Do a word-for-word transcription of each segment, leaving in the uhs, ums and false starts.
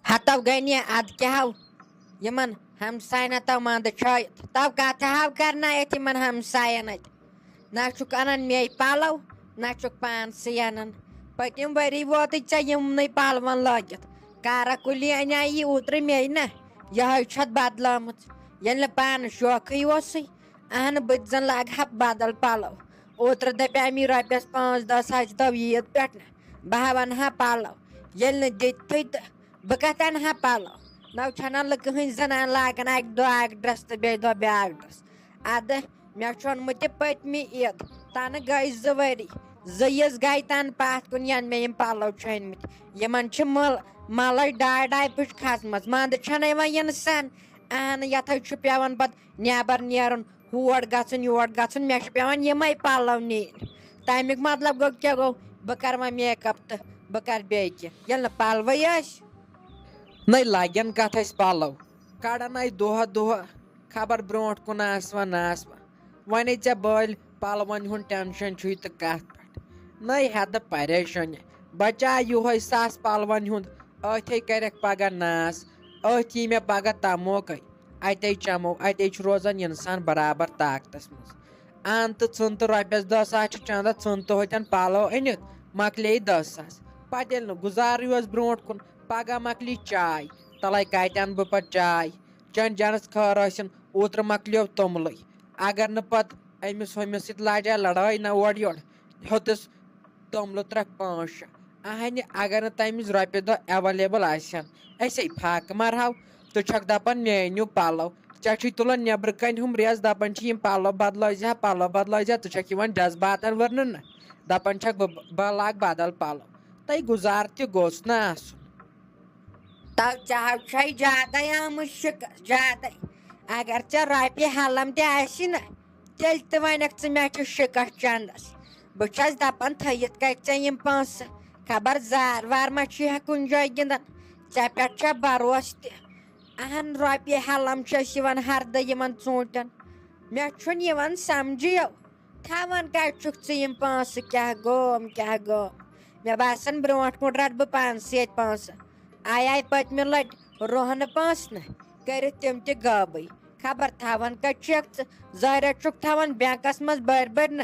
ہتو گٔے نہِ ادٕ کیٛاہ ہو یِمن ہمساین ہتو منٛدٕ چھٲیِتھ۔ تو کتھٕ ہو کرنٲیِتھ یِمن ہمساین اتہِ۔ نہ چھُکھ انان مے پلو، نہ چھُکھ پانسٕے انان۔ پٔتِم ؤری ووتُے ژےٚ یِمنٕے پلون لٲگِتھ۔ کارا کُلی انے یہِ اوترٕ مے نہ، یِہوٚے چھَتھ بدلٲمٕژ۔ ییٚلہِ نہٕ پانہٕ شوقٕے اوسُے، اہنہٕ بہٕ تہِ زن لاگہٕ ہا بدل پلو۔ اوترٕ دپیٛاے مےٚ رۄپیس پانٛژھ دہ ساس دو عیٖد پٮ۪ٹھ نہ، بہٕ ہا انہٕ ہا پلو۔ ییٚلہِ نہٕ دِتتھٕے تہٕ بہٕ کتھ انہٕ ہا پلو؟ نو چھنہ لُکہٕ ہٕنٛدۍ زنان لاگان اکہِ دۄہ اکھ ڈرس تہٕ بیٚیہِ دۄہ بیٛاکھ ڈرس۔ ادٕ مےٚ چھُ اوٚنمُت یہِ پٔتمہِ عیٖد، تنہٕ گٔے زٕ ؤری، زٕ عیٖز گٔے تنہٕ پتھ کُن ینہٕ مےٚ یِم پلو چھٔنۍ مٕتۍ۔ یِمن چھِ مل-، ملٕچ ڈاے ڈاے پھٕچ کھژمٕژ، منٛدٕ چھنہٕ یِوان اِنسان۔ اہنہٕ یتھے چھُ پٮ۪وان پتہٕ نٮ۪بر نیرُن، ہور گژھُن یور گژھُن، مےٚ چھُ پٮ۪وان یِمے پلو نِنۍ۔ تمیُک مطلب گوٚو کیٛاہ گوٚو؟ بہٕ کرٕ وۄنۍ میک اپ تہٕ بہٕ کرٕ بیٚیہِ کینٛہہ، ییٚلہِ نہٕ پلوٕے ٲسۍ۔ نَے لگن کتھ اَسہِ پلو، کڑان اَسہِ دۄہ دۄہ، خبر برونٛٹھ کُن آسوا نہ آسوا۔ وۄنۍ ژےٚ بٲلۍ پلون ہُنٛد ٹینشن چھُے تہٕ کتھ پٮ۪ٹھ۔ نَے ہٮ۪تہٕ پریشٲنی، بچا یُہوے ساس پلون ہُنٛد، أتھے کرکھ پگاہ ناس، أتھۍ یی مےٚ پگاہ تموکے۔ اتے چمو، اتے چھُ روزان انسان برابر طاقتس منٛز۔ ان تہٕ ژھٕن تہٕ رۄپیس دہ ساس چھِ چندس، ژھٕن تہٕ ہوتٮ۪ن پلو أنِتھ، مۄکلے دہ ساس۔ پتہٕ ییٚلہِ نہٕ گُزارٕے اوس برونٛٹھ کُن، پگاہ مۄکلی چاے، تلے کتہِ انہٕ بہٕ پتہٕ چاے؟ چٲنۍ جنس خٲر ٲسِن، اوترٕ مۄکلیو توٚملٕے۔ اگر نہٕ پتہٕ أمِس ہُمِس سۭتۍ لاجے لڑٲے نہ اورٕ یورٕ، ہیوٚتُس توٚملہٕ ترٛکھ پانٛژھ شےٚ۔ اہنہِ، اگر نہٕ تَمہِ وِزِ رۄپیہِ دہ ایویلیبل آسہِ ہن، أسے فاقہٕ مارہاو۔ ژٕ چھکھ دپان مےٚ أنِو پلو، ژےٚ چھُے تُلان نیبرٕ کنہِ ہُم ریس، دپان چھِ یِم پلو بدلٲوزِ ہا، پلو بدلٲوزِ ہا، ژٕ چھکھ یِوان جذباتن ورنہٕ نہ، دپان چھکھ بہٕ، بہٕ لاگہٕ بدل پلو۔ تہٕ گُزار تہِ گوٚژھ نہ آسُن۔ تو ژےٚ حظ چھے زیادَے آمٕژ شِکَس، زیادَے۔ اگر ژےٚ رۄپیہِ ہَلَم تہِ آسہِ نہ، تیٚلہِ تہِ وَنَکھ ژٕ مےٚ چھُ شِکَس چَندَس۔ بہٕ چھَس دَپان تھٲیِتھ کَتہِ ژےٚ یِم پونٛسہٕ؟ خبر زار وار ما چھُ ہا کُنہِ جایہِ گِنٛدان؟ ژےٚ پٮ۪ٹھ چھا بروسہٕ تہِ؟ اہن، رۄپیہِ ہَلَم چھَس یِوان ہردٕ یِمَن ژوٗنٛٹھٮ۪ن۔ مےٚ چھُنہٕ یِوان سَمجھٕے۔ تھاوان کَتہِ چھُکھ ژٕ یِم پونٛسہٕ؟ کیٛاہ گوم، کیٛاہ گوم؟ مےٚ باسان برونٛٹھ کُن رَٹہٕ بہٕ پانسٕے ییٚتہِ پونٛسہٕ۔ آے آے پٔتمہِ لَٹہِ روہنہٕ پونٛسہٕ نہ، کٔرِتھ تِم تہِ غٲبٕے۔ خبر تھاوان کَتہِ چھُکھ ژٕ؟ ظٲہرہ چھُکھ تھاوان بینکَس منٛز بٔرۍ بٔرۍ نہ۔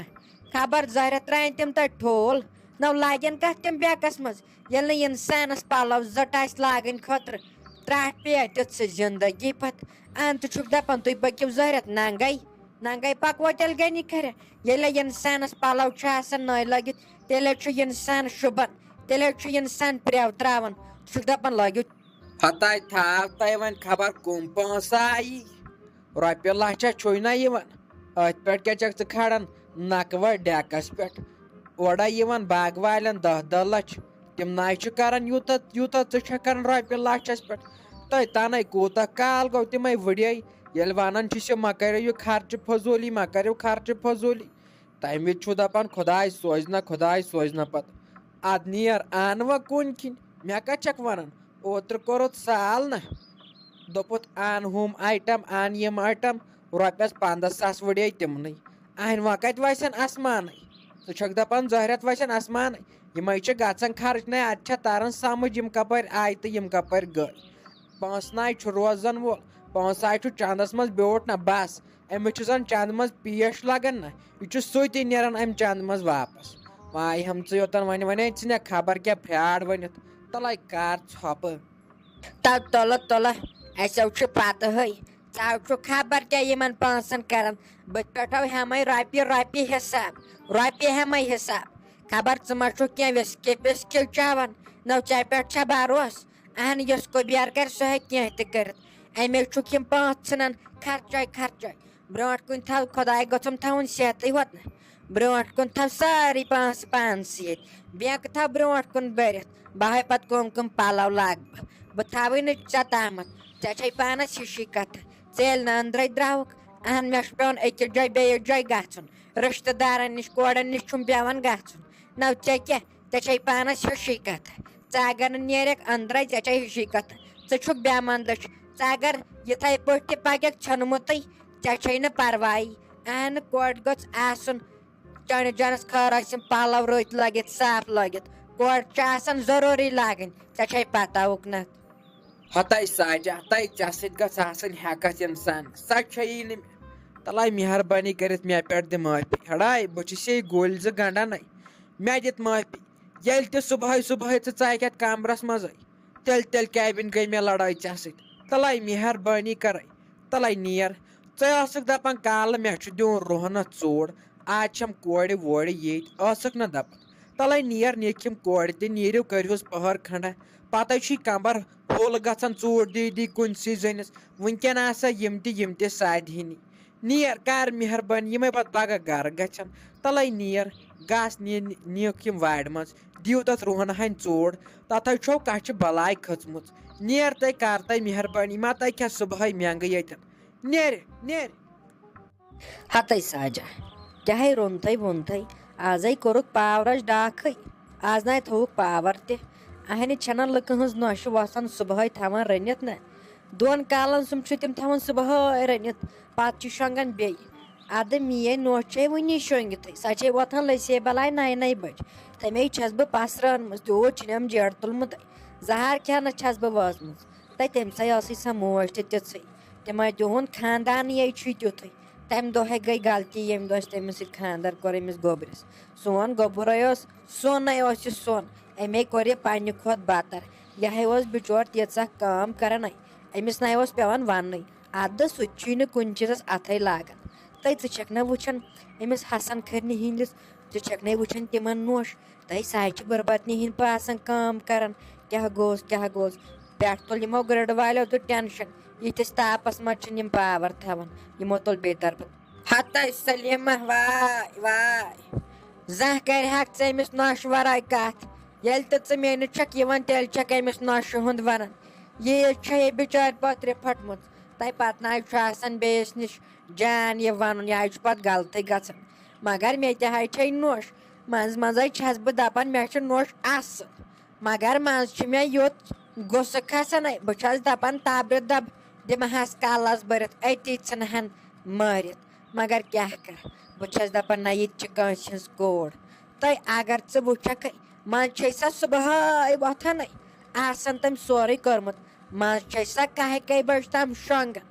خبر ظٲہرہ ترٛایَن تِم تَتہِ ٹھوٗل۔ نہ لاگن کَتھ تِم بینکَس منٛز، ییٚلہِ نہٕ اِنسانَس پَلو زٔٹ آسہِ لاگٕنۍ خٲطرٕ۔ ترٛٹھ پیٚیہِ تیُتھ سُہ زِندگی پَتہٕ۔ اَن تہٕ چھُکھ دَپان تُہۍ پٔکِو ظٲہرہ ننٛگَے۔ ننٛگَے پَکو تیٚلہِ گٔے نہٕ خرے۔ ییٚلہِ اِنسانَس پَلو چھُ آسان نٔے لٲگِتھ، تیٚلہِ چھُ اِنسان شوٗبان، تیٚلہِ چھُ اِنسان پرٛٮ۪و ترٛاوان۔ سُہ چھُکھ دَپان لٲگِو۔ ہتاے تھاو تۄہہِ وۄنۍ خبر کٕم پونٛسہٕ آیی۔ رۄپیہِ لَچھا چھُے نہ یِوان۔ أتھۍ پٮ۪ٹھ کیٛاہ چھَکھ ژٕ کھالان نَکوَر ڈٮ۪کَس پٮ۪ٹھ؟ اورَے یِوان باغہٕ والٮ۪ن دَہ دَہ لَچھ۔ تِم نَے چھِ کَران یوٗتاہ، یوٗتاہ ژٕ چھَکھ کَران رۄپیہِ لَچھَس پٮ۪ٹھ۔ تۄہہِ تَنَے کوٗتاہ کال گوٚو تِمَے ؤڈے، ییٚلہِ وَنان چھِ سُہ مہ کٔرِو یہِ خرچہٕ فضوٗلی، مہ کٔرِو خرچہٕ فضوٗلی۔ تَمہِ وِزِ چھُو دَپان خۄداے سوزِ نہ، خۄداے سوزِ نہ پَتہٕ۔ اَدٕ نیر اَن وۄنۍ کُنہِ کِنۍ۔ مےٚ کَتہِ چھَکھ وَنان؟ اوترٕ کوٚرُتھ سال نہ، دوٚپُتھ اَن ہُم آیٹم، اَن یِم آیٹم، رۄپیَس پنٛداہ ساس وٕڑے تِمنٕے۔ اَہَنہِ وۄنۍ کَتہِ وَسن آسمانٕے؟ ژٕ چھَکھ دَپان زٲہرَتھ وَسن آسمانٕے؟ یِمَے چھِ گژھان خرٕچ نَے، اَتہِ چھےٚ تَران سَمٕجھ یِم کَپٲرۍ آیہِ تہٕ یِم کَپٲرۍ گٔے۔ پونٛسہٕ نَے چھُ روزَن وول، پونٛسہٕ آے چھُ چَندَس منٛز بیوٗٹھ نہ بَس۔ أمِس چھُ زَن چَندٕ منٛز پیش لَگان نہ، یہِ چھُ سُے تہِ نیران اَمہِ چَندٕ منٛز واپَس۔ وای ہمژٕ یوتَن وۄنۍ وَنے ژٕ مےٚ خبر کیٛاہ فراڈ ؤنِتھ، تَلَے کَر ژھۄپہٕ۔ تو تُلہٕ تُلہٕ، اَسیو چھُ پَتہٕ ہٕے۔ ژٕ چھُکھ خبر کیٛاہ یِمَن پونٛسَن کَران۔ بہٕ پٮ۪ٹھو ہٮ۪مَے رۄپیہِ رۄپیہِ حِساب، رۄپیہِ ہٮ۪مَے حِساب۔ خبر ژٕ ما چھُکھ کینٛہہ وِسکی پِسکی چٮ۪وان؟ نو ژےٚ پٮ۪ٹھ چھا بروسہٕ؟ اہن، یۄس کُبیر کرِ، سُہ ہیٚکہِ کینٛہہ تہِ کٔرِتھ۔ اَمے چھُکھ یِم پونٛسہٕ ژھٕنان خرچٲے خرچٲے۔ برونٛٹھ کُن تھاو خۄداے گوٚژھُم تھاوُن صحتٕے ہوت نہٕ۔ برونٛٹھ کُن تھاو سٲری پونٛسہٕ پانسٕے ییٚتہِ۔ بینٛک تھاو برونٛٹھ کُن بٔرِتھ۔ بہٕ ہاے پتہٕ کٕم کٕم پلو لاگہٕ بہٕ۔ بہٕ تھاوٕے نہٕ ژےٚ تامتھ۔ ژےٚ چھے پانس ہِشی کتھٕ۔ ژٕ ییٚلہِ نہٕ أنٛدرے درٛاوُکھ، اہن، مےٚ چھُ پٮ۪وان أکِس جایہِ بیٚیِس جایہِ گژھُن۔ رشتہٕ دارن نِش، کورٮ۪ن نِش چھُم پٮ۪وان گژھُن۔ نو ژےٚ کیٛاہ؟ ژےٚ چھے پانس ہِشی کتھ۔ ژٕ اگر نہٕ نیرکھ أنٛدرے، ژےٚ چھے ہِشی کتھ۔ ژٕ چھُکھ بے مندٕچ۔ ژٕ اگر یِتھے پٲٹھۍ تہِ پککھ ژھیوٚنمُتٕے، ژےٚ چھے نہٕ پرواے۔ اہن، کورِ گوٚژھ آسُن چٲنِس جانس خٲر ٲسِم پلو رٕتۍ لٲگِتھ، صاف لٲگِتھ۔ کورِ چھِ آسان ضروٗری لاگٕنۍ، ژےٚ چھے پتہ اُکنتھ۔ ہتاے ساجا، ہتاے ژےٚ سۭتۍ گژھ آسٕنۍ ہٮ۪کتھ انسان، سۄ چھیی نہٕ مےٚ۔ تلے مہربٲنی کٔرِتھ مےٚ پٮ۪ٹھ دِ معٲفی۔ ہڑاے، بہٕ چھُسے گُلۍ زٕ گنڈنے، مےٚ دِتھ معٲفی۔ ییٚلہِ تہِ صبحٲے صبحٲے ژٕ ژاکھ یتھ کمرس منٛزے، تیٚلہِ تیٚلہِ کیٛابِنۍ گٔے مےٚ لڑٲے ژےٚ سۭتۍ۔ تلے مہربٲنی کرے، تلے نیر۔ ژٕ ٲسٕکھ دپان کالہٕ مےٚ چھُ دیُن روہنس ژوٗر، آز چھم کورِ وورِ ییٚتۍ، ٲسٕکھ نہ دپان؟ تلے نیر، نِکھ یِم کورِ تہِ، نیٖرِو کٔرۍہُس پٔہر کھنڈا۔ پتے چھُے کمبر پھوٚل گژھان ژوٗر دی دی کُنسٕے زٔنِس۔ وٕنکٮ۪ن آسا یِم تہِ، یِم تہِ سادِ ہِنی۔ نیر، کر مہربٲنی، یِمے پتہٕ پگاہ گرٕ گژھن۔ تلے نیر، گس نی-، نیٖکھ یِم وارِ منٛز، دِیِو تتھ روہنہٕ ہنہِ ژوٗر۔ تتھے چھو کچھِ بلاے کھٔژمٕژ۔ نیر تہٕ کر تہٕ مہربٲنی، ما تہٕ کھےٚ صبحٲے مٮ۪نٛگہٕ ییٚتٮ۪ن۔ نیر، نیر۔ ہتے ساجا، کیٛاہے روٚنتھے ووٚنتھے، آزے کوٚرُکھ پاورس ڈاکھٕے، آز ناے تھووُکھ پاور تہِ۔ اہنہِ چھنہ لُکہٕ ہٕنٛز نۄشہِ وۄتھان صبحٲے تھاوان رٔنِتھ نہ، دۄن کالن سُم چھِ تِم تھاوان صبحٲے رٔنِتھ، پتہٕ چھِ شۄنٛگان بیٚیہِ۔ ادٕ میٲنۍ نۄش چھے وُنی شۄنٛگِتھٕے، سۄ چھے وۄتھان لٔژھے بلاے نَیہِ نَیہِ بجہِ۔ تَمے چھَس بہٕ پسرٲومٕژ، تیوٗت چھُنہٕ أمۍ جیڈ تُلمُتٕے۔ زہر کھٮ۪نس چھَس بہٕ وٲژمٕژ۔ تہٕ تَمہِ سۭتۍ ٲسٕے سۄ موج تہِ تِژھٕے۔ تِمے تِہُنٛد خاندانٕے چھُے تیُتھُے۔ تَمہِ دۄہے گٔے غلطی، ییٚمہِ دۄہ اَسہِ تٔمِس سۭتۍ خاندر کوٚر، أمِس گوٚبرِس۔ سون گوٚبرے اوس سونٕے، اوس یہِ سون۔ أمے کوٚر یہِ پننہِ کھۄتہٕ بدتر۔ یہِ ہے اوس بِچور تیٖژاہ کٲم کران۔ أمِس نَے اوس پٮ۪وان وَننُے۔ اَدٕ سُہ تہِ چھُے نہٕ کُنہِ چیٖزَس اَتھَے لاگان۔ تہٕ ژٕ چھَکھ نہ وٕچھان أمِس حسن کھٔرنہِ ہِنٛدِس، ژٕ چھَکھ نَے وٕچھان تِمَن نوش۔ تہٕ سُہ ہے چھِ بُربَتنہِ ہِنٛدۍ پٲٹھۍ آسان کٲم کران۔ کیٛاہ گوٚوس، کیٛاہ گوٚوس؟ پٮ۪ٹھ تُل یِمو گرٛڈ والیو تہٕ ٹٮ۪نشَن۔ یِتھِس تاپَس منٛز چھِنہٕ یِم پاوَر تھاوان۔ یِمو تُل بیٚیہِ طرفہٕ۔ ہتَے سلیمہ، واے، واے۔ زانٛہہ کرِ ہاکھ ژٕ أمِس نۄشہِ ورٲے کتھ۔ ییٚلہِ تہِ ژٕ مےٚ نِش چھکھ یِوان، تیٚلہِ چھکھ أمِس نۄشہِ ہُنٛد ونان۔ یہِ چھےٚ یہِ بِچارِ پٔترِ پھٔٹمٕژ۔ تۄہہِ پتہٕ نہ حظ چھُ آسان بیٚیِس نِش جان یہِ ونُن، یہِ حظ چھُ پتہٕ غلطٕے گژھان۔ مگر مےٚ تہِ حظ چھے نۄش۔ منٛزٕ منٛزَے چھَس بہٕ دپان، مےٚ چھِ نۄش اصٕل۔ مگر منٛزٕ چھُ مےٚ یُتھ غصہٕ کھسان، بہٕ چھَس دپان، تبرِ دب دِمہٕ ہس کلس بٔرِتھ، أتی ژھٕنہٕ ہن مٲرِتھ۔ مگر کیٛاہ کَرٕ، بہٕ چھَس دَپان، نہ، یہِ تہِ چھِ کٲنٛسہِ ہٕنٛز کوٗر۔ تہٕ اگر ژٕ وٕچھکھٕے، منٛزٕ چھے سۄ صُبحٲے وۄتھانٕے، آسان تٔمۍ سورُے کوٚرمُت۔ منٛزٕ چھے سۄ کَہہِ کَہہِ بَجہِ تام شۄنٛگان۔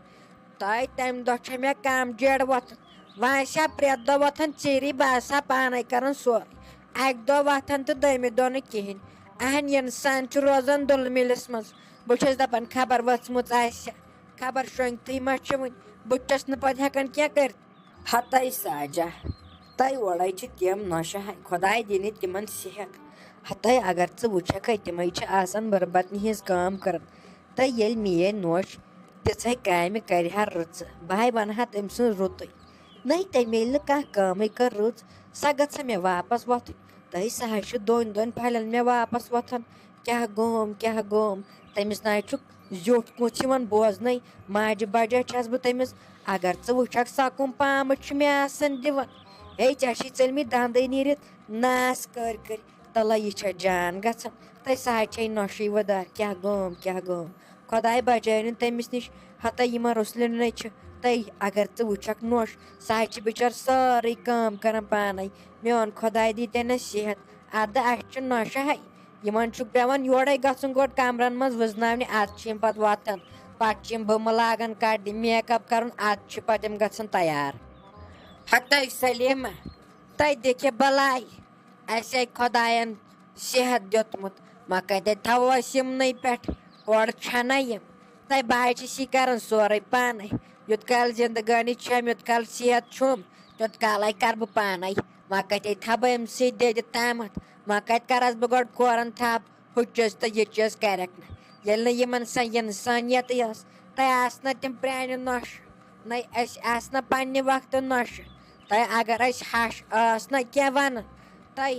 تہٕ تَمہِ دۄہ چھےٚ مےٚ کَم جیڈ وۄتھان۔ وۄنۍ آسہِ ہا پرٛٮ۪تھ دۄہ وۄتھان ژیٖری، بہٕ آسہٕ ہا پانَے کَران سورُے۔ اَکہِ دۄہ وۄتھان تہٕ دوٚیمہِ دۄہ نہٕ کِہیٖنۍ۔ اہن، اِنسان چھُ روزان دُلہٕ مِلِس منٛز۔ بہٕ چھَس دَپان، خبر ؤژھمٕژ آسہِ ہا۔ خبر شۄنٛگتھٕے ما چھِ وٕنہِ، بہٕ تہِ چھَس نہٕ پَتہٕ ہٮ۪کان کینٛہہ کٔرِتھ۔ ہَتَے ساجا، تَے اورَے چھِ تِم نۄشہِ ہَے، خۄداے دِنہِ تِمَن صحت۔ ہَتَے اگر ژٕ وٕچھَکھَے، تِمَے چھِ آسان بُربَتنہِ ہِنٛز کٲم کَران۔ تہٕ ییٚلہِ میٛٲنۍ نۄش تِژھَے کامہِ کَرِ ہا رٕژٕ، بہٕ ہَے وَنہٕ ہا تٔمۍ سٕنٛز رُتُے۔ نَے، تٔمۍ ییٚلہِ نہٕ کانٛہہ کٲمٕے کٔر رٕژ، سۄ گٔژھٕ مےٚ واپَس وۄتھٕنۍ۔ تہٕ سۄ ہَے چھِ دۄن دۄن پھَلٮ۪ن مےٚ واپَس وۄتھان۔ کیٛاہ گوم، کیٛاہ گوم؟ تٔمِس نَے چھُ زیوٗٹھ کُس یِوان بوزنَے۔ ماجہِ بَجا چھَس بہٕ تٔمِس، اگر ژٕ وٕچھَکھ سۄ کُم پامہٕ چھِ مےٚ آسان دِوان۔ ہے، ژےٚ چھِی ژٔلمٕتۍ دَندٕے نیٖرِتھ ناس کٔرۍ کٔرۍ۔ تَلہ یہِ چھےٚ جان گژھان۔ تہٕ سۄ ہَے چھے نۄشٕے وٕدار۔ کیٛاہ گوم، کیٛاہ گوم؟ خۄداے بَچٲوِنۍ تٔمِس نِش۔ ہَتہ یِمَن رُسلٮ۪ن نَے چھِ۔ تہٕ اگر ژٕ وٕچھَکھ نۄش، سۄ ہَے چھِ بِچٲر سٲرٕے کٲم کَران پانَے۔ میون خۄداے دی تٔمِس صحت۔ اَدٕ اَسہِ چھِ نۄشہِ ہَے۔ یِمن چھُ پٮ۪وان یورے گژھُن گۄڈٕ کمرن منٛز وٕزناونہِ، ادٕ چھِ یِم پتہٕ وۄتھان، پتہٕ چھِ یِم بُمہٕ لاگان کڑنہِ، میک اپ کرُن، ادٕ چھِ پتہٕ یِم گژھان تیار۔ ہتے سلیمہ، تۄہہِ دِکھِ بلاے، اسہِ ہے خۄداین صحت دیُتمُت، وۄنۍ کتہِ تھاوو أسۍ یِمنٕے پٮ۪ٹھ؟ اورٕ چھنہ یِم۔ تۄہہِ بہٕ حظ چھِس یہِ کران سورُے پانے۔ یوٚت کال زندگٲنی چھم، یوٚت کال صحت چھُم، تیوٚت کالے کرٕ بہٕ پانے۔ وۄنۍ کتے تھاوٕ بہٕ أمۍ سٕے دٔدِ تامَتھ؟ وۄنۍ کتہِ کرس بہٕ گۄڈٕ کھورن تھپھ؟ ہُہ چیٖز تہٕ یہِ چیٖز کرکھ نہٕ۔ ییٚلہِ نہٕ یِمن سۄ انسانیتٕے ٲس، تۄہہِ آسہٕ نہ تِم پرانہِ نۄشہِ، نہ اَسہِ آسہٕ نہ پننہِ وقتہٕ نۄشہِ۔ تۄہہِ اگر اَسہِ ہش ٲس نہ کینٛہہ ونان، تۄہہِ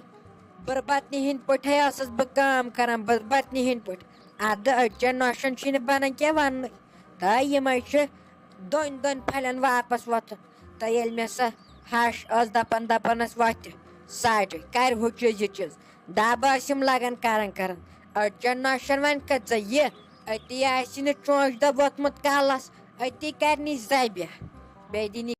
بُربتنہِ ہِنٛدۍ پٲٹھۍ ٲسٕس بہٕ کٲم کران، بُربتنہِ ہِنٛدۍ پٲٹھۍ۔ ادٕ أزچٮ۪ن نۄشن چھُے نہٕ بنان کینٛہہ وننُے۔ تہٕ یِمے چھِ دۄن دۄن پھلٮ۪ن واپس وۄتھُن۔ تہٕ ییٚلہِ مےٚ سۄ ہش ٲس دپان، دپان ٲس، وۄتھِ ساجہِ، کرِ ہُہ چیٖز، یہِ چیٖز۔ دب ٲسِم لگان کران کران۔ أزچٮ۪ن نۄشن وۄنۍ کٔژ ژےٚ یہِ؟ أتی آسہِ نہٕ چونٛچہِ دۄہ ووٚتھمُت کلس، أتی کرنی ذبیح۔ بیٚیہِ دِنی